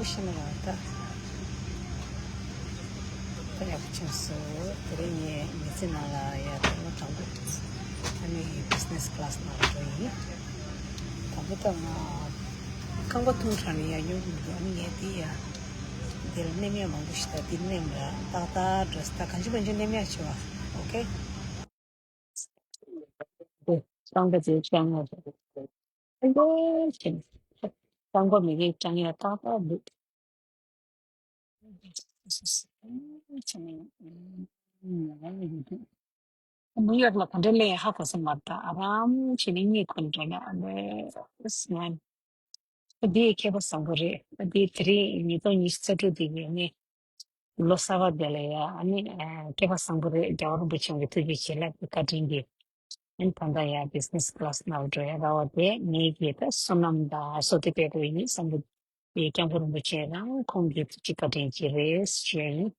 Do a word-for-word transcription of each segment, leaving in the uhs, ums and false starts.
ཤི་ནི་རང་ད། ད་ཡག་པོ་ཕྱིན་སོང་། དེ་རིང་ངས་མི་ཚེ་ནང་ལ་ཡ་དང་པོ་དང་པོ་ཨ་ནི་བི་ཛི་ནེ་སི་ཀ་ལ་སི་ནང་འགྲོ་ཡིན། དང་པོ་ད་ང་རྐང་པ་ཐུང་དྲགས་ནས་ཡ་ཡོང་གི་མི་འདུག་ཨ་ནི་ངས་དེ་ཡ་འདིར་མནན་ཡ་མང་པོ་ཞིག་ད་འདིར་མནན་ལ་ཏག་ཏག་འགྲོ་སོང་། ད་གང་བྱུང་མང་བྱུང་མནན་ཡ་བྱེད་པ། ཨོ་ཁེ། རྐང་པ་དེ་བཅང་ཡ་རེད། ཨ་ཡོ་ཞེས། རྐང་པ་མི་གིས་བཅང་ཡ་ཏག་ཏག་འདུག་ནིའུ་ཡོག་ལ་ག་འདྲ་སླེབས་ཡ་ཧ་གོ་ས་མ་རེད། ད་ཨ་རམ་བྱས་ནས་གཉིད་ཁུག་འགྲོ་ན་ཨ་ལས་ང་། ཨ་འདི་མཁས་པ་བཟང་པོ་རེད། ཨ་འདི་དེ་རིང་ཉིས་སྟོང་ཉི་ཤུ་རྩ་དྲུག་འདི་ཡིན་ནི། ལོ་གསར་པ་འདི་ལ་ཡ་ཨ་ནི་ཨ་མཁས་པ་བཟང་པོ་རེད། རྒྱལ་བ་རིན་པོ་ཆེ་གི་ཐུགས་རྗེ་བྱིན་རླབས་ཀྱི་བཀའ་དྲིན་གྱིས་ཨ་ནི་ད་ལྟ་ཡ་བི་ཛི་ནེ་སི་ཀ་ལ་སི་ནང་འགྲོ་ཡ་རག་པ་དེ་ངེད་ཀྱི་ད་བསོད་ནམས་དང་བསོད་བདེ་དཔལ་པོ་ཡིན་བསམ་གྱི་འདུག་སྐྱབས་མགོན་རིན་པོ་ཆེ་རང་ཁོང་གི་ཐུགས་རྗེ་བཀའ་དྲིན་གྱིས་རེད་ཞུ་ཡ་ཡིན།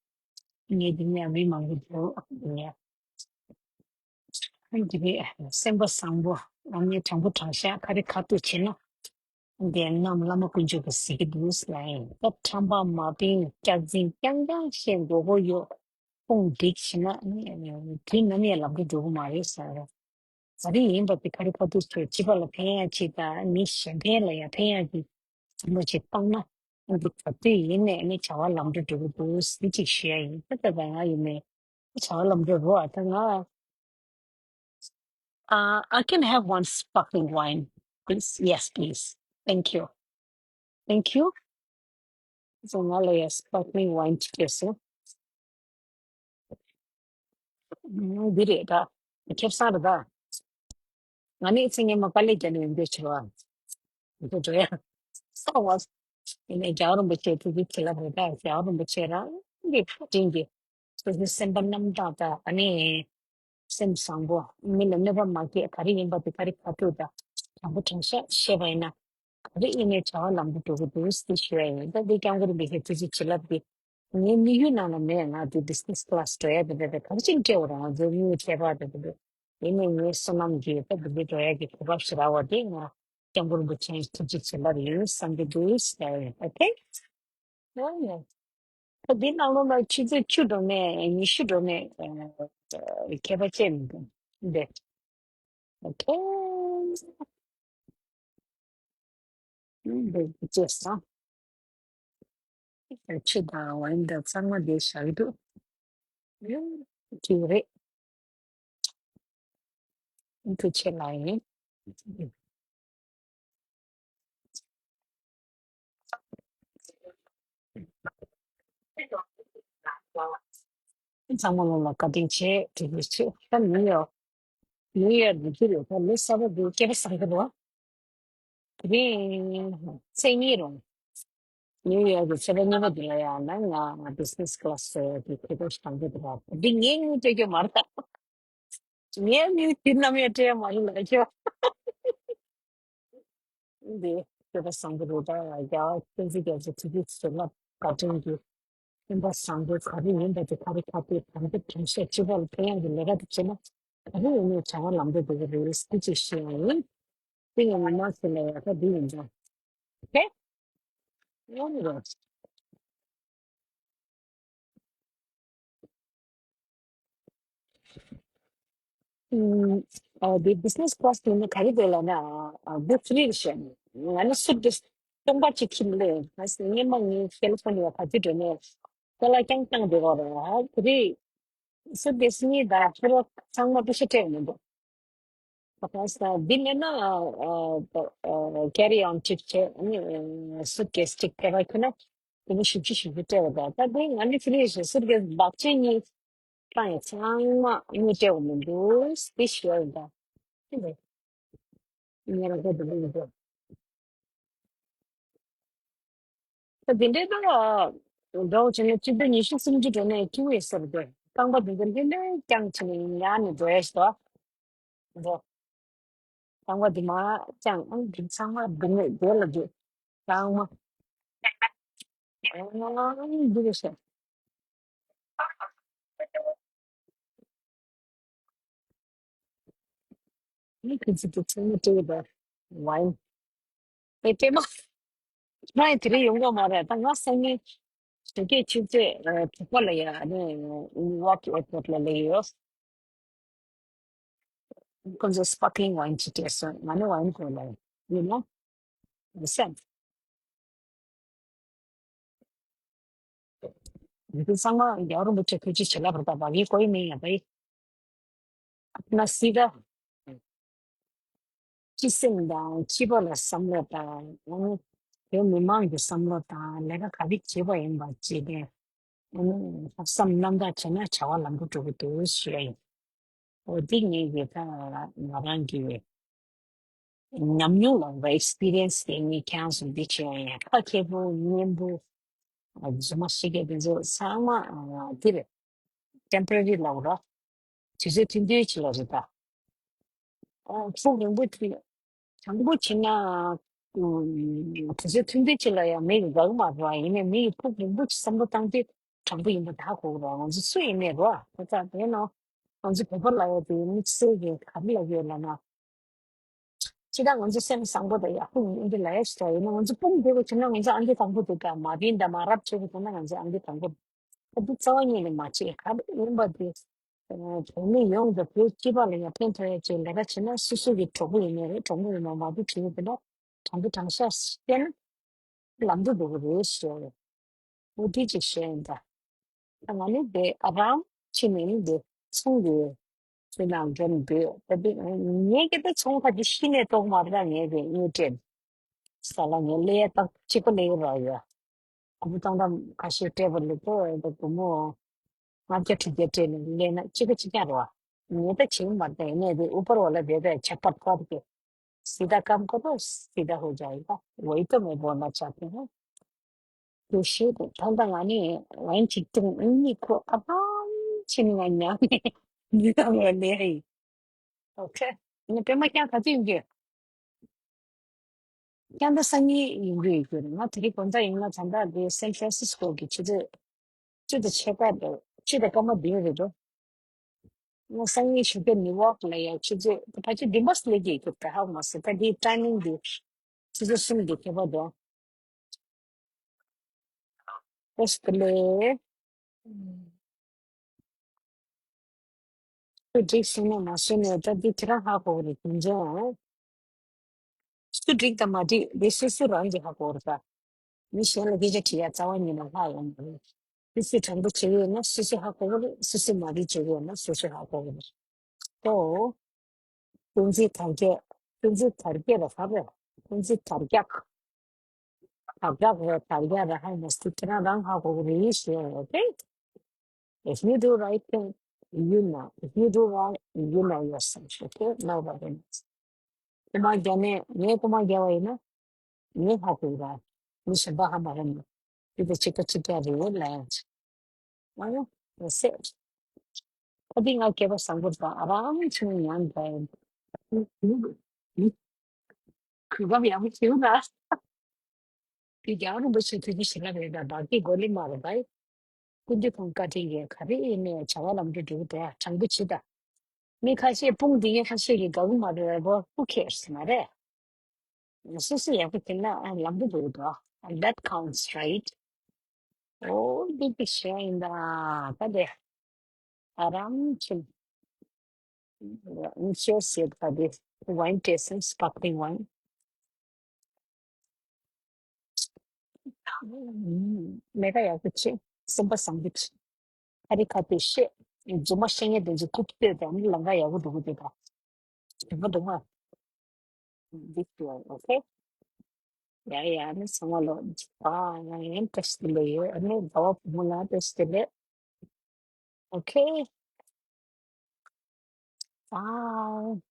ངེད་འདི་ནས་མི་མང་པོ་འདུག་ཡ། འདི་ནས་སེམས་པ་བཟང་པོ་ཨ་ནི་དྲང་པོ་དྲང་བཞག་ག་རེ་ཁ་ཐུག་བྱེད་ན། འདི་རྣམས་བླ་མ་དཀོན་མཆོག་གིས་གཟིགས་ཀྱི་འདུག་ལབ་ཡིན། ད་ཁྲམ་པ་མ་ཕན་སྐྱག་རྫུན་རྐྱང་རྐྱང་བཤད་མགོ་སྐོར་གཡོག་ཁོང་འགྲིག་བྱེད་ན་ནི་དུས་ནམ་ཡང་ལམ་འགྲོ་འགྲོ་གི་མ་རེད་ཟེར། ག་རེ་ཡིན་པ་དེ་ག་རེ་ཁ་ཐུག་བྱེད། སྤྱི་པ་ལ་ཕན་ཡ་ཅིག་དང་མི་གཞན་ཕན་ལ་ཡང་ཕན་ཡ་གི་བསམ་བློ་ཅིག་བཏང་ན་ཨ་འདི་ག་དུས་ཡིན་ནས་ནི་བྱ་བ་ལམ་འགྲོ་འགྲོ་གི་འདུག་ཟེར་ཅིག་ཞུ་ཡ་ཡིན། ད་ལྟ་ང་ཡིན་ནས་བྱ་བ་ལམ་འགྲོ་རོགས་ཨ། ད་ང་Uh, I can have one sparkling wine, please? Yes, please. Thank you. Thank you. So, ང་ལ་ཡ་sparkling wine ཅིག་སྐྱེས་སོང་། འདི་རེད་ད། ཁེ་བཟང་རེད་ད། ང་ནི་ཚེ་སྔོན་མ་དཀའ་ལས་བརྒྱབ་ནས་ཡོང་རྒྱུ་བྱེད་པ། འདི་འགྲོ་ཡ། སོང་བ། ཡིན་ནའི་རྒྱལ་བ་རིན་པོ་ཆེ་ཐུགས་རྗེ་བྱིན་རླབས་རེད་ད། རྒྱལ་བ་རིན་པོ་ཆེ་རང་གི་བཀའ་དྲིན་གྱིས། སོ་སོའི་སེམས་པ་རྣམ་དག་དང་ཨ་ནི། སེམས་བཟང་པོ། མི་ལ་གནོད་པ་མ་སྐྱེལ། ག་རེ་ཡིན་པ་དེ་ག་རེ་ཁ་ཐུག་དང་། དྲང་པོ་དྲང་བཞག་བཤད་པ་ཡིན་ན། ག་རེ་ཡིན་ནའི་བྱ་བ་ལམ་དུ་འགྲོ་གི་འདུག་ཟེར་ཞུ་ཡ་ཡིན། ད་འདི་སྐྱབས་མགོན་རིན་པོ་ཆེའི་ཐུགས་རྗེ་བྱིན་རླབས་ཀྱིས། ངའི་དམིགས་ཡུལ་ནང་ལ་མེད། ང་འདི་བི་ཛི་ནེ་སི་ཀ་ལ་སི་འགྲོ་ཡ་དེ་འདྲ་དེ་ག་རེ་བྱས་ནས་སྤྲད་འོ་རང་ཚོའི་དངུལ་ཁྱད་པར་དེ་འདྲ། ཡིན་ནའི་ངའི་བསོད་ནམས་ཀྱིས་ད་འདི་འདྲ་འགྲོ་ཡ་གི་གོ་སྐབས་ཤིག་རག་པ་དེ་ང་སྐྱབས་མགོན་རིན་པོ་ཆེའི་ཐུགས་རྗེ་བྱིན་རླབས་ཡིན་བསམ་གྱི་འདུག་ཟེར་ཡ་ཡིན། ཨོ་ཁེ། ཨོ་ཡ། ད་འདི་ནང་ལོགས་ལ་ཆུ་ཚོད་བཅུ་འགྲོ་ནས་ཉི་ཤུ་འགྲོ་ནས་ཨ་ཁྱད་པར་ཅི་མི་འདུག་འདི། ཨོ་ཁེ། འདི་བཅད་སོང་། ཆུ་དང་ཝའིན་དང་ཚང་མ་འདི་བཞག་གི་འདུག་ཡོད་ཀྱི་རེད། ཐུགས་རྗེ་ཆེ་ལགས་ཡིན། ཚང་མ་ལོ་ལ་བཀའ་དྲིན་ཆེ། ཐུགས་རྗེ་ཆེ། ད་ནིའུ་ཡོག་ནིའུ་ཡོག་འདི་རེད། ད་ལོ་གསར་པ་འདི་སྐལ་པ་བཟང་པོ་རེད། དེ་རིང་ཚེས་གཉིས་རུང་། ནིའུ་ཡོག་གི་ཚེས་པ་གཉིས་པ་འདི་ལ་ཡང་ན་ང་བི་ཛི་ནེ་སི་ཀ་ལ་སི་གི་དེ་འདྲ་ཞིག་དང་པོ་དེ་ར། འདི་ངས་དངུལ་སྤྲད་རྒྱུ་མ་རེད། ངས་དངུལ་དེ་ནམ་ཡང་སྤྲད་ཡ་མ་རེད་ལབ་ཀྱི། འདི་སྐལ་པ་བཟང་པོ་རེད་ད། རྒྱལ་བ་བསྟན་འཛིན་རྒྱ་མཚོ་ཐུགས་རྗེ་བྱིན་རླབས་བཀའ་དྲིན་གྱིས། སེམས་པ་བཟང་པོ་ག་རེ་ཡིན་པ་དེ་ག་རེ་ག་དེ་དང་པོ་དྲན་ཤེས་སྤྱི་པ་ལ་ཕན་ཡག་གི་ལས་ཀ་དེ་བྱས་ན་ག་རེ་ཡིན་ནའི་བྱ་བ་ལམ་འགྲོ་འགྲོ་གི་རེད་ཟེར་ཅིག་བཤད་ཡ་ཡིན། དེ་ཡང་མི་མང་ཚོ་ལ་ཡག་པ་འདི་ཡིན་ཙང་། ཨོ་ཁེ། ཡོང་རེད། ཨ་འདི་བི་ཛི་ནེ་སི་ཀ་ལ་སི་ཡིན་ན་ག་རེ་འདུག་ལབ་ན། ཨ་འདི་ཧྥི་རི་རེད་ཤག་ང་ནི་སུཊ་ཀེ་སི་སྟོང་པ་གཅིག་ཁྱེར་ལེ། ང་སྔོན་མ་ངའི་ཁེ་ལི་ཧྥོ་ནི་ཡ་ག་ཚོད་འགྲོ་ནས་ཁོ་ལ་རྐྱང་རྐྱང་འདུག་ག་རེད། ཨ་དེ་རེད། སུཊ་ཀེ་སི་གཉིས་དང་ཕོ་ལོ་ཚང་མ་པེ་ཤ་སྤྲད་མི་འདུག་ད་ལྟ་འདི་མེད་ན་ཨ་ཨ་ཀེ་རི་ཨོན་གཅིག་བྱས། ཨ་ནི་སུཊ་ཀེ་སི་གཅིག་ཕལ་པ་ཁྱོད་ན་དེ་ནི་བཞི་བཅུ་བཞི་བཅུ་སྤྲད་པ་དང་། ད་དེ་ང་ནི་ཕི་ལིས་སུཊ་ཀེ་སི་འབག་ཆེན་གཉིས་བཏང་ཡ་ཚང་མ་དངུལ་སྤྲད་པ་མི་འདུག་དེ་ཞུ་ཡ་ཡིན་ད། ངས་རང་ཁ་འདི་འདྲ་ཡིན་ད། ད་དེ་འདྲའི་ད་འགྲོ་བྱས་ན་སྤྱི་ཟླ་ཉི་ཤུ་སུམ་ཅུ་འགྲོ་ནས་སྐྱིད་པོ་ཡོད་ས་རེད་དེ། རྐང་པ་འདི་འདྲ་ལྷོད་ལྷོད་རྐྱང་བྱས་ནས་ཉལ་ནས་འགྲོ་ཡ་ཞིག་འདུག་འགྲོ། རྐང་པ་འདི་མར་བརྐྱངས། ཨང་འདི་ཚང་མ་སྡུག་བསྔལ་དེ་ལ་འདུག་རྐང་མ། ཨང་འདི་རེད་ཤག་ཨང་ཁྱེད་ཚོ་དེ་ཚང་མ་སྤྲད་པ། ཝའིན། ཨེ་སྤྲད་མ། ང་ཡི་དེ་རིང་ཡོང་གི་མ་རེད། ད་ང་སང་ཉིན་ཞོགས་ཀས་ཆུ་ཚོད་ཨ་དྲུག་པ་ལ་ཡ་ནི་ནིའུ་ཡོག་ཨེར་པོར་ཊི་ལ་སླེབས་ཡོད། ཁོང་ཚོས་སི་པར་ཀི་ལིང་ཝའིན་ཅིག་སྤྲད་སོང་། ང་ནི་ཝའིན་དགོས་ལབ་ཡིན་ནོ། ཡིན་ས། འདི་ཚང་མ་རྒྱལ་བ་རིན་པོ་ཆེ་ཐུགས་རྗེ་ཆེ་ལབ་རེད། ད་བ་གི་གོ་ཡི་མིན་ཡང་བ་ཡི། ཨ་ན་སི་ད། སྤྱི་སེམས་དང་སྤྱི་པ་ལ་བསམ་བློ་དང་། ཨ་ནི་བོད་མི་མང་གི་བསམ་བློ་དང་། ལས་ཀ་ག་རེ་བྱེད་པ་ཡིན་པ་བྱས་ཏེ། ཨ་ནི་ལྷག་བསམ་རྣམ་དག་བྱས་ན་བྱ་བ་ལམ་འགྲོ་འགྲོ་གི་འདུག་ཞུ་ཡ་ཡིན། འོ་འདི་ངེད་ཀྱི་ད་ང་རང་གི་ཉམས་མྱོང་ལ་བ་ཨེག་སི་པི་རི་ཡན་སི་དེ་ངས་ཁྱེད་རང་ཚོ་འདི་བྱས་ཡ་ཡིན། ཁ་མཁས་པོ་སྙན་པོ། ཨ་རྫུན་མ་ཤི་མཁན་དེ་ཚོ་ཚང་མ་ཨ་འདི་རེད། ཊེམ་པོ་ར་རི་ལབ་ར། དུས་ཚོད་ཐུང་ཐུང་ཅིག་ལ་རེད་ད། ཨ་ཕུགས་རིང་པོ་དེ་དྲང་པོ་བྱས་ན། ཨུམ། དུས་ཚོད་ཐུང་ཐུང་ཅིག་ལ་ཡང་མི་ཡི་དགའ་གི་མ་རེད་བ། ཡིན་ནའི་མི་ཡི་ཕུགས་རིང་པོ་ཅིག་བསམ་བློ་བཏང་དུས་དྲང་པོ་ཡིན་པ་ད་གོ་གི་རེད། ང་ཚོ་སུ་ཡིན་ནའི་རེད་བ། ཁོ་ཚ་དེ་ནོ། ང་ཚོ་བོད་པ་ལ་ཡོད་དེ་དམིགས་བསལ་གྱི་ག་རེ་ལབ་ཡོད་ལབ་ན། སྤྱིར་བཏང་ང་ཚོ་སེམས་བཟང་པོ་དང་ཡག་པོ་ཡིན་འདི་ལ་ཡ་ཞིག་ཡིན་ན། ང་ཚོ་དཔུང་སྡེ་བ་བྱས་ན་ང་ཚོ་ཨང་ཀི་དང་པོ་འདུག་ག་མ་བིན་དང་མ་རབས་བྱེད་དགོས་ན་ང་ཚོ་ཨང་ཀི་དང་པོ་འདུག་ད་འདི་རྩ་བ་ཉིད་ནས་མ་བྱེད། ག་རེ་ཡིན་པ་དེ་བོད་མི་ཡོངས་དང་བོད་སྤྱི་པ་ལ་ཡང་ཕན་ཐོགས་ཡ་ཅིག་ལས་ཀ་བྱེད་ན། སོ་སོ་གི་གྲོགས་པོ་ཡིན་ནའི་རེད། གྲོགས་མོ་ཡིན་ན་མ་བུ་བྱེད་ཡོད་པ་ན་དྲང་པོ་དྲང་བཞག་བཤད་ན་ལམ་འགྲོ་འགྲོ་གི་རེད་ཞེས། འོ་དེ་ཅིག་བཤད་ཡིན་ད། ང་ནི་དེ་ཨ་རང་ཕྱི་ནས་ནི་དེ་ཚོང་གི་ཕྱི་ནང་འགྲོ་ནི་འདོད། ད་དེ་ངས་ཀྱི་དེ་ཚོང་ཁ་ཅིག་ཤི་ནས་གཏོང་མ་རེད། ངས་དེ་ངས་སྤྲད་ས་ལ་ངས་ལས་ཏག་གཅིག་པ་ལས་ར་ཡོད། སྒོར་མོ་སྟོང་ཕྲག་ཁ་ཤས་སྤྲད་པ་ལས་ཏོ་ཨེ་ད་སྒོར་མོ་ལྔ་བརྒྱ་དྲུག་བརྒྱ་སྤྲད་ནས་ལས་ན་གཅིག་པ་གཅིག་རྐྱང་རེད་བ། ངས་ད་བྱེད་མ་རེད། ཡིན་ནས་དེ་ཨུ་པར་ཝ་ལ་དེ་ད་ཁྱད་པར་ཐོག་གི་སི་ད་ཀམ་ཀོ་ཏོ་སི་ད་ཧོ་ཇ་ཡི་ད་ཝེ་ཏོ་མེ་བོ་ན་ཆ་ཏི་ཧོ། དེ་ཤེས་དེ་ད་ལྟ་ང་ནི་ཝའིན་ཅིག་བཏུང་། ཨ་ནི་ཁོ་ཨ་ཕམ་ཕྱིན་ང་ཉམས་ནས་འདི་ལྟ་བུ་ལས་ཡིན། ཨོ་ཁེ། ཨ་ནི་པད་མ་རྐྱང་ག་ཚོད་ཡོང་གི་ཡོད། རྐྱང་ད་སང་ཉིན་ཡོང་གི་ཡོད་རྒྱུ་རེད། ང་དེ་རིང་དགོང་དག་ཡིན་ན་ད་ལྟ་དེ་སན་ཧྥ་རན་སིས་ཀོ་གི་ཆུ་ཚོད་བཅུ་དང་ཕྱེད་ཀ་དང་བཅུ་དང་སྐར་མ་བདུན་རེད་འགྲོ། ང་སང་ཉིན་ཞོགས་ཀས་ནིའུ་ཡོག་ལ་ཡ་ཆུ་ཚོད་ད་ཕལ་ཆེར་བདུན་པ་སླེབས་ཀྱི་ཡོད་ད་ཧ་གོ་མ་སོང་། ད་དེའི་ཊའི་མིང་དེ་ཆུ་ཚོད་གསུམ་གྱི་ཁྱད་པར་འདུག་ཨོ་སི་ཏྲེ་ལི་ཡ། སུ་འགྲིག་སོང་ན་མ་སོང་ན་ད་འདི་ཁྱེད་རང་ཧ་གོ་གི་རེད། དེ་འདྲ་སུ་འགྲིག་དང་མ་འགྲིག་འདི་སོ་སོ་རང་གིས་ཧ་གོ་རེད་པ། མི་གཞན་ལ་སྐད་ཆ་དྲི་ཡ་རྩ་བ་ཉིད་ནས་ལྷག་ཡོང་མ་རེད། སོ་སོས་དྲང་པོ་བྱེད་ཀྱི་ཡོད་ན་སོ་སོས་ཧ་གོ་གི་རེད། སོ་སོས་མ་འགྲིག་བྱེད་ཀྱི་ཡོད་ན་སོ་སོས་ཧ་གོ་གི་རེད། ཨོ། ཀུན་གཟིགས་དར་རྒྱས། ཀུན་གཟིགས་དར་རྒྱས་ལ་ཧ་རེད། ཀུན་གཟིགས་དར་རྒྱས། དར་རྒྱས་རེད། དར་རྒྱས་རེད། ཧ་མ་སི་ཁྱེད་རང་རང་ཧ་གོ་གི་རེད་ཞེས། Okay? If you do right thing, you know. If you do wrong, you know yourself. Okay? Nobody knows. རྐུ་མ་རྒྱག་ནས་ངས་རྐུ་མ་རྒྱག་པ་ཡིན་ན་ངས་ཧ་གོ་གི་རེད། མི་གཞན་པ་ཧ་མ་གོ་ནས་འདི་ལྟ་ཅིག་ཀ་ཅིག་རྒྱག་རེད་ལབ་ཡ། ཨ་ཡོ། That's it. ཨ་འདི་ང་སྐལ་པ་བཟང་པོ་དང་ཨ་རང་ཆུང་ཡང་འདྲ་ཡིན། གུས་པ་ཡག་པོ་ཞིག་ན། དེ་རྒྱལ་བ་རིན་པོ་ཆེ་ཐུགས་རྗེ་ཞེ་དྲག་རེད། ད་བདག་གི་མགོ་ལི་མ་རེད་པ། ཀུན་འདུས་ཁོང་བཀའ་དྲིན་གྱིས་ག་རེ་ཡིན་ནའི་བྱ་བ་ལམ་འགྲོ་འགྲོ་གི་འདུག་དྲང་པོ་བྱེད་ད། མི་ཁ་ཤས་དཔུང་འདི་ངས་ཁ་ཤས་ཀྱིས་དགའ་གི་མ་རེད་པ། Who cares? མ་རེད། སོ་སོ་ཡག་པོ་བྱས་ན་ཨ་ལམ་འགྲོ་འགྲོ་གི་འདུག And that counts, right? ཨོ་འདི་གི་ཞེ་ཡིན་ད། ད་དེ་ཨ་རང་ཆེན་ཨིན་ཤེས་ཡོད་ད། དེ་ཝའིན་ཊེ་སི་ཊིང་། སི་པར་ཀི་ལིང་ཝའིན། ལས་ཀ་ཡག་པོ་བྱེད། སེམས་པ་བཟང་པོ་བྱེད། ཁ་རི་ཁ་ཐུག་བཤད། རྫུན་མ་བཤད་མཁན་དེ་ཚོ་རྐུབ་སྟོད་དང་ལམ་ཁ་ཡག་པོ་འགྲོ་གི་འདུག་ད། དྲང་པོ་འདུག་ང་། འདི་ལྟ་བུ། Okay? ཡ་ཡ། ཨ་ནི་ཚང་མ་ལོ། ཨ་ཡ་ཡ། བཀྲ་ཤིས་བདེ་ལེགས་ཡོད། ཨ་ནི་ཟླ་བ་བུ་མོ་ལ་བཀྲ་ཤིས་བདེ་ལེགས། Okay. Bye.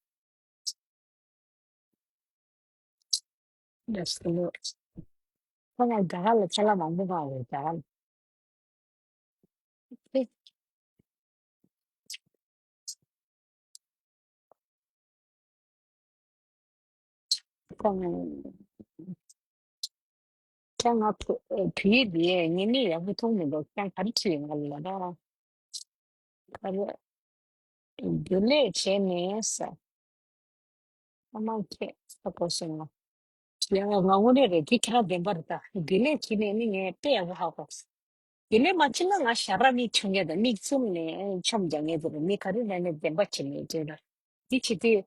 བཀྲ་ཤིས་བདེ་ལེགས། ཁོ་ང་རྒྱ་གར་ལ་ཅ་ལག་མང་པོ་གང་རེད་རྒྱ་གར་ལ། ཁོང་ཁྱེད་ང་བོད་ཡིག་འདི་ངས་ནི་ཡག་པོ་མཐོང་མི་འདུག་ཁྱེད་ག་རེ་བྲིས་ཡོད་ང་ལ་ལ་ག་རེ། རྒྱུན་ལས་བྱས་ནས་ས། ཨ་མ་ཁྱེད་ས་གོ་སོང་ང་། ཡ་ང་དངོས་གནས་རེད། དེ་ཁྱེད་རང་བདེན་པ་རེད། ད་དགེ་ལས་བྱས་ནས་ནི་ངས་དཔེ་ཡག་པོ་ཧ་གོ་སོང་། དགེ་ལས་མ་བྱས་ན་ང་ཞར་ར་མིག་ཆུང་ངེ་དང་མིག་བཙུམ་ནས་མཆོང་རྒྱག་ངེ་དེ་རེད། མི་ག་རེ་ལས་ནས་བདེན་པ་བྱས་ནས་བྱས་ན། འདི་བྱེད་དུས་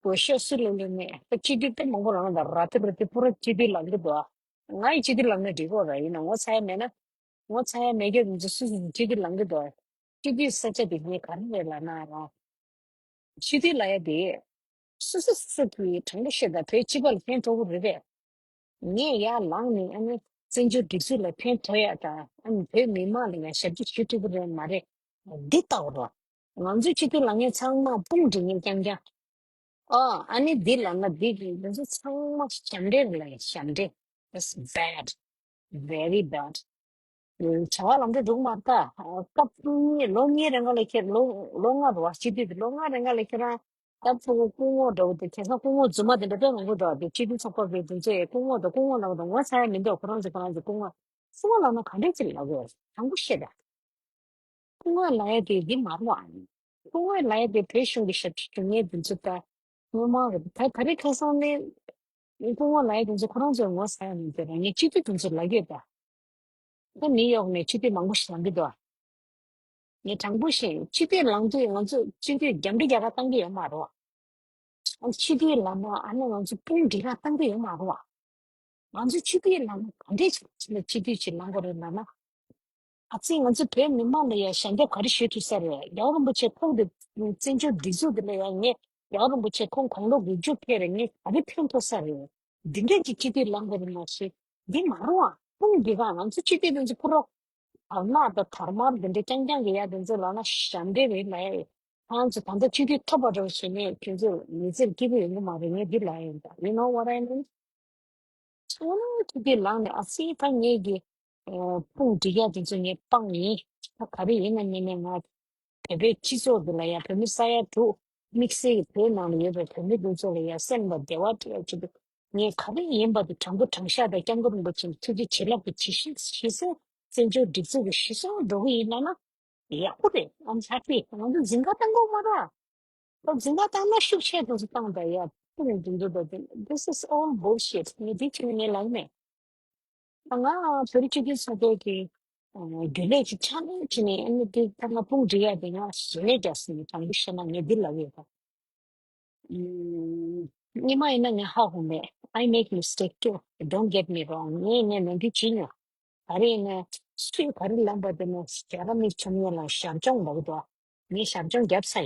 གོ་ཤོག་སུ་ལ་ལོན་ནས་ད་སྤྱི་འཐུས་དཔེ་མང་པོ་རང་ལ་ར་ཏི་ར་ཏི་པུ་ར་སྤྱི་འཐུས་ལངས་གི་འདུག་ང་ཡི་སྤྱི་འཐུས་ལངས་ན་འགྲིག་གོ་ར། ཡིན་ན་ངོ་ཚ་ཡ་མེད་ན། ངོ་ཚ་ཡ་མེད་རྒྱུ་འདི་ཚོ་སུ་སུ་སྤྱི་འཐུས་ལངས་གི་འདུག་སྤྱི་འཐུས་ས་ཆ་དེ་ངས་ག་རེ་རེད་ལབ་ན་རང་། སྤྱི་འཐུས་ལ་ཡ་དེ། སོ་སོ་སོ་སོ་གི་དྲང་པོ་བཤད་ད་བོད་སྤྱི་པ་ལ་ཕན་ཐོགས་གི་རེད་པས། ངས་ཡར་ལངས་ནས་ཨ་ནི་བཙན་བྱོལ་སྒྲིག་འཛུགས་ལ་ཕན་ཐོགས་ཡ་དང་ཨ་ནི་བོད་མི་མང་ལ་ཡང་ཞབས་ཕྱི་ཞུ་ཐུབ་ཀྱི་རེད་མ་རེད། འདི་ལྟ་བུ་རོ། ང་ཚོའི་སྤྱི་འཐུས་ལ་ངས་ཚང་མ་དཔུང་སྒྲིག་ངེས་རྐྱང་རྐྱང་། ཨོ་ཨ་ནི་འདི་ལབ་ན་འདི་འདི་ཚོ་ཚང་མ་ཞབས་འདྲེན་རེད་ལ་ཞབས་འདྲེན། That's bad. Very bad. བྱ་བ་ལམ་འགྲོ་འགྲོ་གི་མ་རེད་ད། སྐབས་གཉིས་ལོ་གཉིས་རིང་ག་ལ་ཁྱེད་ལོ་ལོ་ལྔ་རེད་བ། སྤྱི་འཐུས་དེ་ལོ་ལྔ་རིང་ག་ལ་ཁྱེད་རང་སྐབས་སུ་སྐུ་ངོ་འདྲ་བོ་དེ་དེང་སང་སྐུ་ངོ་རྫུན་མ་དེ་འདྲ་དཔེ་མང་པོ་འདུག་དེ་སྤྱི་འཐུས་ཚོགས་པ་གི་དེ་ཚོས་སྐུ་ངོ་དང་སྐུ་ངོ་ལབ་དང་ངོ་ཚ་ཡ་མི་འདུག་ཁོ་རང་ཚོ་ཁོ་རང་ཚོ་སྐུ་ངོ་སྐུ་ངོ་ལབ་ན་ག་འདྲས་ཅིག་ལབ་དགོས། དྲང་པོ་བཤད་ད། སྐུ་ངོ་ལབ་ཡ་དེ་འདི་མ་རེད་བ། སྐུ་ངོ་ལབ་ཡ་དེ་བོད་གཞུང་གི་ཞབས་ཕྱི་ཞུ་མཁན་དེ་ཚོ་ད་སྔོན་མ་རེད། ད་ད་རེས་ཁ་སང་ནས་སྐུ་ངོ་ལབ་ཡ་དེ་ཚོ་ཁོ་རང་ཚོས་ངོ་ཚ་ཡ་མི་འདུག་ད་ངས་སྤྱི་འཐུས་དེ་ཚོ་ལབ་ཡོད་ད། ད་ནིའུ་ཡོག་ནས་སྤྱི་འཐུས་མང་པོ་ཞིག་ལངས་ཀྱི་འདུག་ངས་དྲང་པོ་བཤད། སྤྱི་འཐུས་ལངས་དུས་ང་ཚོ་སྤྱི་འཐུས་རྒྱབ་འདྲེ་རྒྱག་ག་བཏང་གི་ཡོད་མ་རེད། ཨ་སྤྱི་འཐུས་ལངས་ན་ཨ་ནི་ང་ཚོ་དཔུང་སྒྲིག་ག་བཏང་གི་ཡོད་མ་རེད། ང་ཚོ་སྤྱི་འཐུས་ལངས་ན་ག་འདྲས་ཅིག་ལ་སྤྱི་འཐུས་ཅིག་ལངས་དགོས་རེད་ལབ་ན། ཨ་ཙི་ང་ཚོ་བོད་མི་མང་ལ་ཡ་ཞལ་འདེབས་ག་རེ་ཞུ་ཐུབ་ས་རེད། རྒྱལ་བ་རིན་པོ་ཆེ་ཁོང་དེ་བཙན་བྱོལ་སྒྲིག་འཛུགས་དེ་ལ་ཡ་ངས་རྒྱལ་བ་རིན་པོ་ཆེ་ཁོང་དགུང་ལོ་དགུ་བཅུ་ཕེབས་རེད། ངས་ག་རེ་ཕན་ཐོགས་ས་རེད། འདི་འདྲས་ཀྱི་སྤྱི་འཐུས་ལངས་དགོས་རེད་མ་གཞི། འདི་མ་རུང་བ་དཔུང་སྒྲིག་ག་ང་ཚོ་སྤྱི་འཐུས་དེ་ཚོ་ཕུ་རོག་དར་ནག་དང་དར་དམར་འདི་འདྲ་རྐྱང་རྐྱང་གི་ཡ་དེ་ཚོ་ལབ་ན་ཞབས་འདྲེན་རེད་ལབ་ཡ། ཁོང་ཚོ་ད་ལྟ་སྤྱི་འཐུས་ཐོབ་པ་འདྲ་བོ་བྱས་ནས་ཁྱོད་ཚོ་མི་ཚེར་སྐྱིད་པོ་ཡོང་གི་མ་རེད། ངས་འདི་ལབ་ཡ་ཡིན་ད། You know what I mean? ཚོ་ནི་ཐུགས་ཀྱི་ལངས་ནས་ཨ་སི་ད་ངེད་ཀྱི་དཔུང་སྒྲིག་ཡ་དེ་ཚོ་ངས་སྤངས་ཡིན། ད་ག་རེ་ཡིན་ན་ཉན་ནས་ང་བོད་པའི་སྤྱི་ཚོགས་འདི་ལ་ཡ་བོད་མི་ས་ཡ་དྲུག་དམིགས་བསལ་གྱི་བོད་ནང་ལ་ཡོད་པའི་བོད་མི་དེ་ཚོ་ལ་ཡ་སེམས་ལ་བདེ་བ་སྤྲད་ཡ་ཆེད་དུ་ངས་ག་རེ་ཡིན་པ་དེ་དྲང་པོ་དྲང་བཞག་དང་སྐྱབས་མགོན་རིན་པོ་ཆེ་ཐུགས་རྗེ་བྱིན་རླབས་ཀྱི་ཇི་བཞིན་ཇི་བཞིན་བཙན་བྱོལ་སྒྲིག་འཛུགས་ཀྱི་གཞི་བཟུང་འགྲོ་གི་ཡིན་ལབ་ན་ཡག་པོ་རེད། I'm happy. ང་ཚོ་འཛིན་གྲྭ་བཏང་དགོས་མ་རེད། ད་འཛིན་གྲྭ་བཏང་ན་ཤུགས་ཆེ་དུ་བཏང་ད་ཡ། ཐུགས་ནས་འདི་འདུག་ད། This is all bullshit. ངས་འདི་ཅིག་ངས་ལབ་མེད། ད་ང་བོད་རིགས་སྤྱི་མཐུན་ཚོགས་པའི་གི་རྒྱུན་ལས་ཀྱི་ཕྱག་ལས་བྱས་ནས་ཨ་ནི་འདི་ད་ང་དཔུང་སྒྲིག་ཡ་དེ་ང་ཞེ་ནས་རྒྱག་སོང་། དྲང་པོ་བཤད་ན་ངས་འདི་ལབ་ཡོད་ད། ཉི་མ་ཡིན་ན་ངས་ཧ་གོ་མེད། I make mistake too. Don't get me wrong. ངས་ངས་ནོར་འཁྲུལ་བྱེད་མྱོང་། ག་རེ་ཡིན་ན་སུས་ག་རེ་ལབ་པ་དེ་ནི་རྒྱ་ར་མི་ཆོམ་ཉེ་ལ་ཞབས་སྦྱོང་འབག་འདུག་ངས་ཞབས་སྦྱོང་བརྒྱབ་ཚར་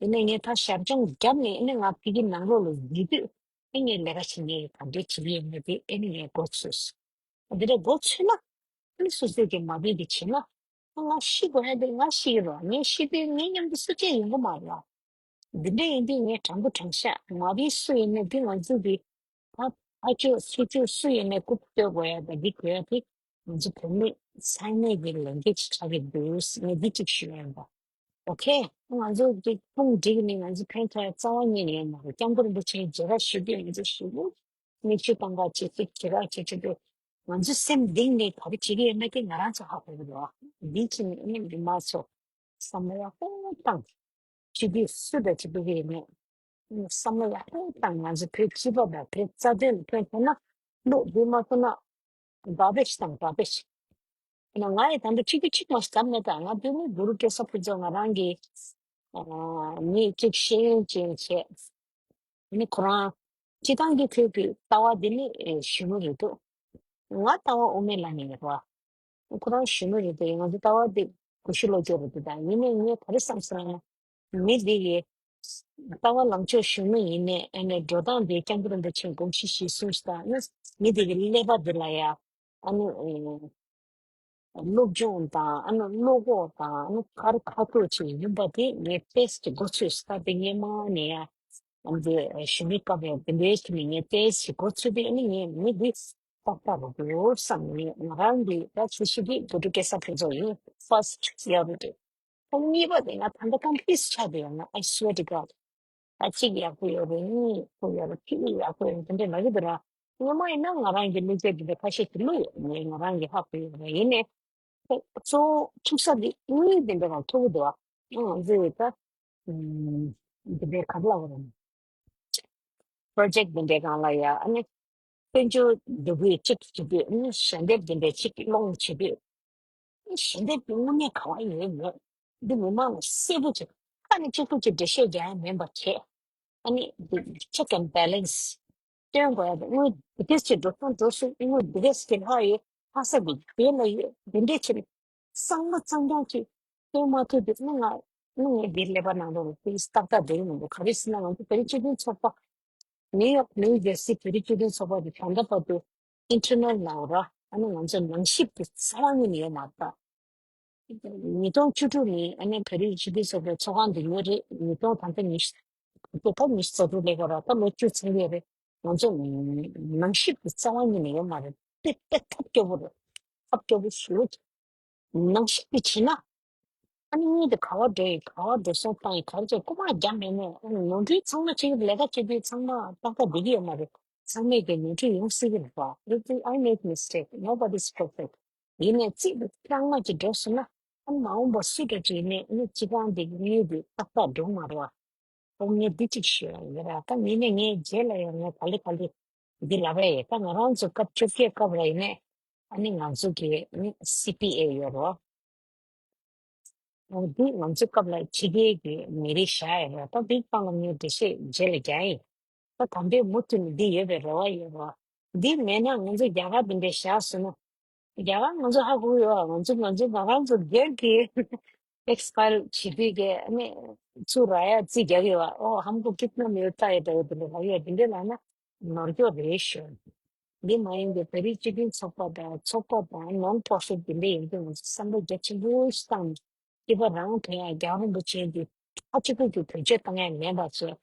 ཡིན། ཡིན་ནའི་ངས་ད་ཞབས་སྦྱོང་བརྒྱབ་ནས་ཨ་ནི་ང་ཕ་གི་ནང་ལོགས་ལ་ཡོད་དུས་ཨ་ངས་ལས་ཀ་བྱེད་མཁན་ག་འདྲས་བྱེད་ཀྱི་ཡོད་མེད་དེ་ཨ་ནི་ངས་མགོ་ཚོས། འདི་འདྲ་མགོ་ཚོས་ན་ཨ་ནི་སོ་སོས་ཀྱི་མ་འདོད་དེ་བྱེད་ན་ང་ཤི་དགོས་ཡ་དེ་ང་ཤི་གི་རེད། ངས་ཤི་དུས་ངའི་མཉམ་དུ་སུ་གཅིག་ཡོང་གི་མ་རེད། འདི་འདྲ་ཡིན་དུས་ངས་དྲང་པོ་དྲང་བཞག་མ་འོས་སུ་ཡིན་ན་འདི་ང་ཚོ་གི་ཕ་ཕ་ཆོས་སུ་ཆོས་སུ་ཡིན་ནའི་རྐུབ་བསྟོད་དགོས་ཡ་དང་འདི་དགོས་ཡ་དེ་ང་ཚོ་བོད་མི་ས་གནས་ཀྱི་ལས་འགན་ཅིག་ཆགས་ཀྱི་འདུག་ངས་འདི་གཅིག་ཞུ་ཡ་ཡིན་པ། ཨོ་ཁེ། ང་ཚོ་གི་དཔུང་སྒྲིག་ནས་ང་ཚོ་ཕན་ཐོགས་ཡ་རྩ་བ་ཉིད་ནས་ཡོད་མ་རེད། སྐྱབས་མགོན་རིན་པོ་ཆེའི་མཇལ་ཁ་ཞུ་དུས་ང་ཚོ་ཞུ་གི་མིག་ཆུ་བཏང་ག་བྱེད་ཅིག་མཇལ་ཁ་བྱེད་ཅིག་དུས་ང་ཚོ་སེམས་གཏིང་ནས་ག་རེ་བྱེད་ཀྱི་ཡོད་མེད་དེ་ང་རང་ཚོ་ཧ་གོ་གི་འདུག་འདི་ཕྱིན་ནས་ཨ་ནི་མི་མང་ཚོ་བསམ་བློ་ཡག་པོ་བཏང་། སྤྱི་འཐུས་སུ་དང་སྤྱི་འཐུས་ཀྱི་ནས་བསམ་བློ་ཡག་པོ་བཏང་། ང་ཚོ་བོད་སྤྱི་པ་དང་བོད་རྩ་དོན་ལ་ཕན་ཐོགས་ན་བློ་འདི་མ་ཐུབ་ན་དགག་པ་ཞིག་དང་དགག་པ་ཞིག་ཡིན་ན་ང་ཡི་ད་ལྟ་ཁྲིད་རྒྱུ་གཅིག་མ་ཞིག་བདམས་མེད་ད། ང་བོད་མི་གུ་རུ་སྐལ་བཟང་ཕུན་ཚོགས་ང་རང་གི་མི་གཅིག་ཤེས་ཡོན་ཅན་བྱས། ནི་ཁོ་རང་སྤྱི་བཏང་གི་ཁོས་ཀྱི་ལྟ་བ་འདི་ནི་གཞོན་ནུ་རེད་འདུག་ང་ལྟ་བ་དབུ་མའི་ལམ་ནས་ཡོད་པ། ཁོ་རང་གཞོན་ནུ་རེད་འདུག་ང་ཚོ་ལྟ་བ་འདི་གུ་ཤུ་ལོ་ཅོག་རེད་འདུག་ད་ཡིན་ནའི་ངས་ག་རེ་བསམ་སོང་ན་མི་འདི་ཡི་ལྟ་བ་ལངས་ཕྱོགས་གཞོན་ནུ་ཡིན་ནའི་ཨ་ནི་འགྲོ་སྟངས་འདི་སྐྱབས་མགོན་རིན་པོ་ཆེའི་དགོངས་གཞི་གཞིར་བཟུང་ཞིག་དང་ཨ་ནི་མི་འདི་གི་ཀླད་པ་འདི་ལ་ཡ་ཨ་ནི། སློབ་སྦྱོང་དང་ཨ་ནི་བློ་ཁོག་དང་ཨ་ནི་ག་རེ་ཁ་ཐུག་ཅིག་ཡིན་པ་དེ་ངས་ཏོག་ཙམ་མགོ་ཚོས་ས་དེ་སྔོན་མ་ནས་ཡང་ཨ་ནི་ཞུ་མི་སྐབས་ཡང་དེ་འདྲའི་ཞིག་ནས་ངས་ཏོག་ཙམ་མགོ་ཚོས་ཏེ་ཨ་ནི་ངས་མི་འདི་ཏག་ཏག་རེད་འདུག་བསམ་ནས་ང་རང་གི་ད་ཆེ་ཤོས་དེ་གོ་ཏྲུ་སྐལ་བཟང་ཕུན་ཚོགས་ཡིན། ཕར་སི་ཊི་ཡག་པོ་འདུག་ཁོང་གཉིས་པ་དེ་ང་ད་ལྟ་ཀམ་པི་ལི་སི་ཆགས་བསྡད་ཡོད་ན། I swear to God. ད་གཅིག་ཡག་པོ་ཡོད་རེད། གཉིས་ཡག་པོ་ཡོད་རེད། བཅུ་ཡག་པོ་ཡོད་རེད། དེ་འདྲ་མ་གི་འདུག་ར། སྔོན་མ་ཡིན་ན་ང་རང་གི་བློ་སྐྱེད་འདི་འདྲ་ཁ་ཤས་ཀྱི་བློ་ཡོད་ངས་ང་རང་གི་ཧ་གོ་ཡོད་རེད། ཡིན་ནའི་གཙོ་བོ་ཐུག་ས་འདི་དངུལ་འདི་འདྲ་རང་ཐུག་གི་འདུག་ཨ་ང་ཚོས་ད་འདི་འདྲའི་ག་རེ་ལབ་དགོས་རེད། པྲོ་ཇེག་འདི་འདྲའི་སྒང་ལ་ཡ་ཨ་ནི། དཔལ་འབྱོར་འདུ་འགོད་གཅིག་བྱེད་དུས་ནི་ཞལ་འདེབས་འདི་འདྲའི་གཅིག་སློང་བྱེད་དུས། ཞལ་འདེབས་ཀྱི་དངོས་གནས་ག་བ་ཡོད་མེད། འདི་མི་མང་ལ་གསལ་པོ་བྱེད། ཁ་ནས་གཅིག་པུ་གཅིག་འགྲེལ་བཤད་རྒྱག་ཡ་མིན་པ་བྱས། ཨ་ནི་check and balance སྟོན་དགོས་ཡ་དེ། དངུལ་འདི་གས་ཀྱི་འགྲོ་སོང་འགྲོ་སོང་། དངུལ་འདི་གས་ཀྱི་ལྷག་ཡོད། ལྷག་ས་གི་དེ་ལ་ཡོད། འདི་འདྲས་བྱས་ནས་གཙང་མ་གཙང་རྐྱང་ཅིག་སྟོན་མ་ཐུབ་དུས་ནི་ང་ནི་ངའི་འདིར་ཀླད་པ་ནང་ལོགས་ལ་དེ་ཏག་ཏག་བསྡད་ཀྱི་མི་འདུག་ག་རེ་ཟེར་ན། ང་ཚོ་བོད་རིགས་སྤྱི་མཐུན་ཚོགས་པ། ནིའུ་ཡོག་ནིའུ་ཇར་སི་བོད་རིགས་སྤྱི་མཐུན་ཚོགས་པ་དེ་ད་ལྟ་བར་དུ་ཨིན་ཊར་ནལ་ནང་ར། ཨ་ནི་ང་ཚོ་ནང་ཞིབ་ཏུ་རྩ་བ་ཉིད་ནས་ཡོད་མ་རེད། ཉིས་སྟོང་བཅུ་དྲུག་ནས་ཨ་ནི་བོད་རིགས་སྤྱི་མཐུན་ཚོགས་པའི་ཚོགས་ཁང་འདི་ཉོས་རེད། ཉིས་སྟོང་ད་ལྟ་ཉི་ཤུ། ད་ཉི་ཤུ་རྩ་དྲུག་སླེབས་པ་ར། ད་ལོ་བཅུ་ཚང་གི་རེད། ང་ཚོ་ནང་ཞིབ་ཏུ་རྩ་བ་ཉིད་ནས་ཡོད་མ་རེད། དེ་དཔེ་ཐབས་སྐྱོ་པོ་རེད། ཐབས་སྐྱོ་པོ་ཞེ་པོ་ཅིག་ནང་བཞིན་དུ་བྱས་ན། ཨ་ནི་གཉིས་དེ་ག་བ་འགྲོ་ཡིན། ག་བ་འགྲོ་སོང་བཏང་ཡིན། ག་རེ་བྱས། རྐུ་མ་རྒྱག་མེད་ནས། ཨ་ནི་ནོར་འཁྲུལ་ཚང་མ་བྱེད་ཀྱི། ལས་ཀ་བྱེད་དུས་ཚང་མ་ཏག་ཏག་བསྡད་ཀྱི་ཡོད་མ་རེད། ཚང་མས་ཀྱི་ནོར་འཁྲུལ་ཡོང་སྲིད་ཀྱི་རེད་པ། Everything, I make mistake, nobody is perfect. ཡིན་ནའི་རྩིས་དེ་རྐྱང་མ་ཅིག་འགྲོ་སོང་ན། ཨ་ནི་མ་འོངས་པ་སུ་འདྲ་ཅིག་ཡིན་ནའི་ཨ་ནི་སྤྱི་བཏང་དེ་གཉིས་དེ་ཏག་ཏག་འགྲོ་མ་རེད་པ། ཨོ་ངས་འདི་གཅིག་ཞུ་ཡ་ཡིན་ར། ད་ཡིན་ནའི་ངས་རྗེས་ལ་ཡང་ངས་ག་ལེ་ག་ལེ་འདི་ལབ་ཡ་ཡིན། ད་ང་རང་ཚོ་སྐབས་བཅོ་བརྒྱད་སྐབས་ལ་ཡིན་ནའི་ཨ་ནི་ང་ཚོ་གི་ཨ་ནི་སི་པི་ཨེ་ཡོད་རོ། འོ་འདི་ང་ཚོའི་སྐབས་ལ་ཕྱི་རྒྱལ་གྱི་མི་རིགས་བཞག་ཡོད་རེད། ད་འདིའི་སྒང་ལ་ངས་འགྲེལ་བཤད་རྗེས་ལ་རྒྱག་ཡིན། ད་དམ་པའི་མུ་མཐུད་ནས་འདི་ཡོད་པའི་རེ་བ་ཡོད་རེད། འདི་མེད་ན་ང་ཚོ་རྒྱ་གར་འདི་འདྲ་བཞག་སོང་ན། རྒྱ་གར་ང་ཚོ་ཧ་གོ་ཡོད། ང་ཚོ་ང་ཚོ་ང་རང་ཚོ་སྒེར་གྱི་ཨེག་སི་པ་ཡར་བྱེད་དུས་ཀྱི་ཨ་ནི་ཚུར་རག་ཡ་རྩིས་རྒྱག་གི་ཡོད། ཨོ་ཧམ་ཀོ་ཀིཏ་ན་མིལ་ཏ་ཧེ་ད་ཡོད་དེ་ལ་ཡོད་དེ་འདྲ་ལབ་ན་ནོར་འཁྱོག་རེད་ཤག་འདི་མ་ཡིན་པའི་བོད་རིགས་སྤྱི་མཐུན་ཚོགས་པ་དང་ཚོགས་པ་དང་ནོན་པོ་ར་ཕི་ཊི་འདི་འདྲ་ཡིན་དུས་ང་ཚོ་བསམ་བློ་རྒྱ་ཆེན་པོ་ཞིག་བཏང་ནས་སྐྱིད་པ་རང་ཐོན་ཡ། རྒྱལ་བ་རིན་པོ་ཆེ་འདི་ཁ་གཅིག་པུ་གིས་བེད་སྤྱོད་བཏང་ཡ་མེད་པ་བྱས།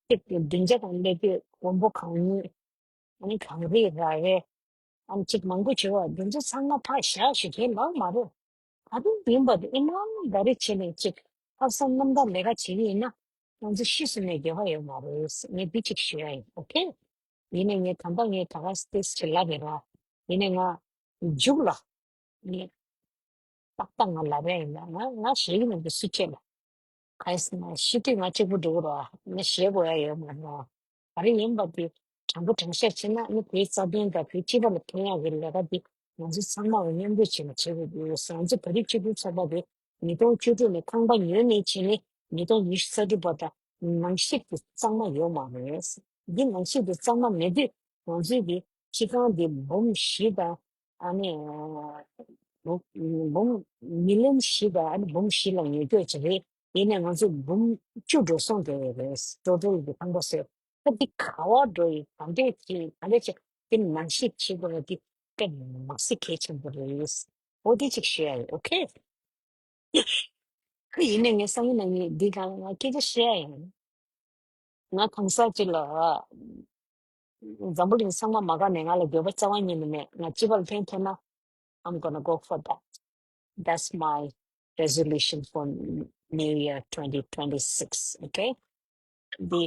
གཅིག་གི་སྡིངས་ཆ་དང་སླེབས་དུས་མགོན་པོ་གང་ཉིད། ཨ་ནི་གངས་རི་ར་བས། ཨ་ནི་གཅིག་མང་པོ་བྱེད་པ་འདི་ཚོ་ཚང་མ་ཕར་བཞག་ཞིག་གས་ལབ་མ་རེད། ག་རེ་ཡིན་པ་དེ་ཨི་མང་ག་རེ་བྱས་ནས་ཅིག་ལྷག་བསམ་རྣམ་དག་ལས་ཀ་བྱེད་ཀྱི་ཡིན་ན། ང་ཚོ་ཤི་སོང་ནས་འགྱོད་པ་ཡོད་མ་རེད། ངས་འདི་གཅིག་ཞུ་ཡ་ཡིན། ཨོ་ཁེ། ཡིན་ནའི་ངས་དམ་པ་ངས་ད་ག་སེ་ཏེས་ཅིག་ལབ་ཡོད་ར། ཡིན་ནའི་ང་མཇུག་ལ་ངས་ཏག་ཏག་ང་ལབ་ཡ་ཡིན་ལ། ང་ང་ཞེད་ཀྱི་མི་འདུག་སུ་ཁྱེད་ལ། ག་རེ་ཟེར་ན་ཤི་དུས་ང་གཅིག་པུ་འགྲོ་གི་རེད་བ། ང་ཞེད་དགོས་ཡ་ཡོད་མ་རེད་བ། ག་རེ་ཡིན་པ་དེ་དྲང་པོ་དྲང་བཤད་བྱས་ན་ནི་བོད་རྩ་དོན་དང་བོད་སྤྱི་པ་ལ་ཕན་ཡག་གི་ལས་ཀ་འདི་ང་ཚོ་ཚང་མ་གིས་མཉམ་འབྲེལ་བྱས་ནས་བྱེད་དགོས་ཀྱི་ཡོད། ང་ཚོ་བོད་རིགས་སྤྱི་མཐུན་ཚོགས་པ་དེ་ཉིས་སྟོང་བཅུ་དྲུག་ནས་ཁང་པ་ཉོས་ནས་བྱས་ནས་ཉིས་སྟོང་ཉི་ཤུ་རྩ་དྲུག་བར་དུ་ནང་བཤིག་དེ་གཙང་མ་ཡོད་མ་རེད། འདི་ནང་བཤིག་དེ་གཙང་མ་མེད་དུས་ང་ཚོའི་གི་སྤྱི་ཁང་འདི་འབུམ་བཞི་དང་ཨ་ནི་འབུམ་མི་ལན་བཞི་དང་ཨ་ནི་འབུམ་བཞི་ལ་ཉོ་སྤྱོད་བྱེད་རེད། ཡིན་ནའི་ང་ཚོ་འབུམ་བཅུ་འགྲོ་སོང་འགྲོ་ཡོད་རེད། ཊོ་ཊལ་གྱི་ཁང་པ་ཟེར། ད་འདི་ག་བ་འགྲོ་ཡི། ག་འདྲས་བྱེད་ག་འདྲས་བྱེད། འདི་ནང་བཤིག་བྱེད་དགོས་པ་འདི་དཔེ་མི་སྲིད་གལ་ཆེན་པོ་རེད། འོ་འདི་གཅིག་ཞུ་ཡ་ཡིན། ཨོ་ཁེ། ཁོ་ཡིན་ནའི་ངས་སང་ཉིན་གནངས་ཉིན་འདི་སྒང་ལ་ང་སྐད་ཆ་བཤད་ཡ་ཡིན། ང་གང་ཟག་ཅིག་ལ་འཛམ་བུ་གླིང་ཚང་མ་མ་དགའ་ནའི་ང་ལ་འགྱོད་པ་རྩ་བ་ཉིད་ནས་མེད། ང་སྤྱི་པ་ལ་ཕན་ཐོགས་ན། I'm gonna go for that. That's my resolution for New Year twenty twenty-six, okay? འདི་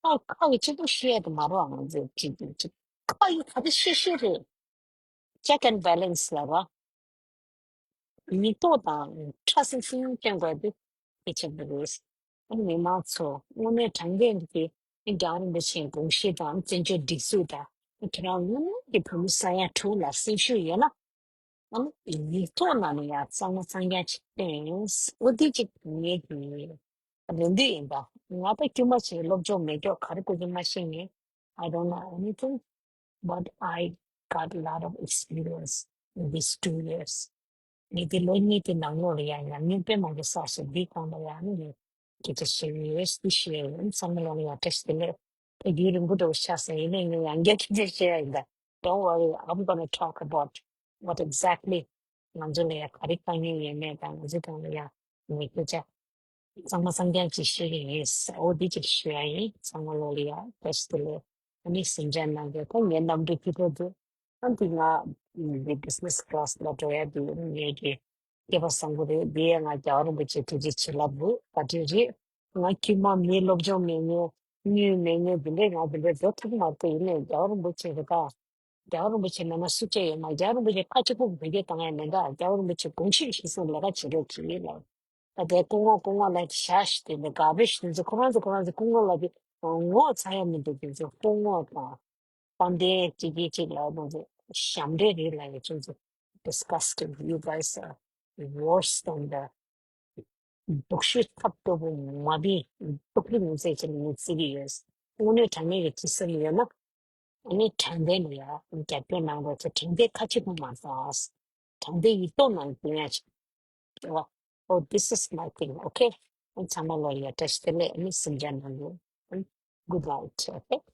ཁ་ཁ་གི་གཅིག་པུ་བཤད་དུ་མ་རོགས། ང་ཚོས་གཅིག་གཅིག་ཁ་ཡི་ག་དེ་ཤེས་ཤེས་རེད། Check and balance ལ་ར། མིག་ཏོ་དང་ཁྲ་སིང་སིང་སྟོན་དགོས་དེ་གལ་ཆེན་པོ་རེད། ཨ་ནི་མི་མང་ཚོ་དངོས་གནས་དྲང་གནས་ཀྱི་རྒྱལ་བ་རིན་པོ་ཆེའི་དགོངས་གཞི་དང་བཙན་བྱོལ་སྒྲིག་འཛུགས་དང་ཁྱེད་རང་དངོས་གནས་ཀྱི་བོད་མི་ས་ཡ་དྲུག་ལ་སེམས་ཤུགས་ཡོད་ན། ཨ་ནི་མིག་ཏོ་ནང་ནས་ཡང་གཙང་མ་གཙང་རྐྱང་ཅིག་བསྟན། འོ་འདི་གཅིག་ངེད་ཀྱི་རེ་འདུན་ཡིན་པ། ང་ད་དཀྱུས་མ་བྱས་སློབ་སྦྱོང་མེད་ཀྱོག་ག་རེ་དགོས་ཀྱི་མ་ཤེས་ངས། I don't know anything, but I got a lot of experience in these two years. ངས་འདི་ལོ་གཉིས་ཀྱི་ནང་ལོགས་ལ་ཡང་ཉམས་མྱོང་དཔེ་མང་པོ་བསགས་སོང་། འདིའི་སྒང་ལ་ཡང་ནི་ངས་སྐད་ཆ་བཤད་ཀྱི་ཡོད། འདི་བཤད་ཡོད། ཚང་མ་ལོགས་ལ་ཡང་བཀྲ་ཤིས་བདེ་ལེགས། ད་རྒྱུན་རིང་པོ་འདྲ་བོ་ཆགས་སོང་། ཡིན་ནའི་ངས་ཡང་བསྐྱར་སྐད་ཆ་བཤད་ཡ་ཡིན་ད། Don't worry, I'm gonna talk about what exactly ང་ཚོ་ལ་ཡང་ག་རེ་དཀའ་ངལ་ཡོད་མེད་དང་ང་ཚོའི་སྒང་ལ་ཡང་ངས་སྐད་ཆ་གཙང་མ་གཙང་རྐྱང་ཅིག་ཤེས་ཀྱི་ཡིན། འོ་འདི་ཅིག་ཞུ་ཡ་ཡིན། ཚང་མ་ལོགས་ལ་ཡ་བཀྲ་ཤིས་བདེ་ལེགས། ཨ་ནི་གཟིམ་འཇག་གནང་རོགས། ད་ངའི་གནམ་གྲུ་ཕྱི་དྲོ་འདུག་ཨ་འདི་ང་འདི་བྷི་ཛི་ནེ་སི་ཀི་ལ་སི་ལ་འགྲོ་ཡ་འདུག་ངེད་ཀྱི་སྐལ་པ་བཟང་པོ་རེད། འདི་ཡ་ང་རྒྱལ་བ་རིན་པོ་ཆེ་ཐུགས་རྗེ་ཆེ་ལབ་འདུག་ག་དུས་རེད། ང་དཀྱུས་མ་མི་སློབ་སྦྱོང་མེད་མཁན་དངུལ་མེད་མཁན་འདི་འདྲས་ང་འདི་འདྲས་འགྲོ་ཐུབ་མ་ཐུབ། ཡིན་ནའི་རྒྱལ་བ་རིན་པོ་ཆེ་རེད་ད། རྒྱལ་བ་རིན་པོ་ཆེ་མེད་ན་སུ་གཅིག་ཡོད་མ། རྒྱལ་བ་རིན་པོ་ཆེ་ཁ་གཅིག་པུ་བོད་སྐད་གཏོང་ཡ་མེད་ད། རྒྱལ་བ་རིན་པོ་ཆེ་དགོངས་གཅིག་བཞེས་སོང་ལས་ཀ་བྱེད་རོགས་གྱིས་ལ། ད་དེ་སྐུ་ངོ་སྐུ་ངོ་ལ་བཞག་ཤི་དེ་འདི་ག་བེ་ཤི་དེ་ཚོ་ཁོ་རང་ཚོ་ཁོ་རང་ཚོ་སྐུ་ངོ་ལ་དེ་ངོ་ཚ་ཡ་མི་འདུག་དེ་ཚོ་སྐུ་ངོ་དང་ དཔལ་ལྡན་གཅིག་གིས་གཅིག་ལ་དེ་ཚོ་ཞབས་འདྲེན་རེད་ལབ་ཡ་ཅུང་ཙམ་disgusting. You guys are worse than the སྡུག་ཤོས་ཁ་སྟོབས་པོ་མ་བི་སྡུག་རུས་མི་བཟད་ཅན་ནི་བརྩི་གི་ཡོད། དངོས་གནས་དྲང་གནས་ཀྱི་བརྩི་སེམས་ཡོད་ན། ཨ་ནི་དྲང་བདེན་ལ་ཡ་རྒྱབ་སྐྱོར་གནང་རོགས་བྱེད། དྲང་བདེན་ཁ་ཕྱེ་ཐུབ་མ་སོང་། དྲང་བདེན་ཡིག་ཐོག་ནང་བསྟན་ཡ་ཅིག་རེད་བ། Oh, this is my thing, okay? ཨ་ཚང་མ་ལོ་ཡ་བཀྲ་ཤིས་བདེ་ལེགས། ཨ་ནི་སེམས་ཅན་ནང་ལོ། Good night, okay?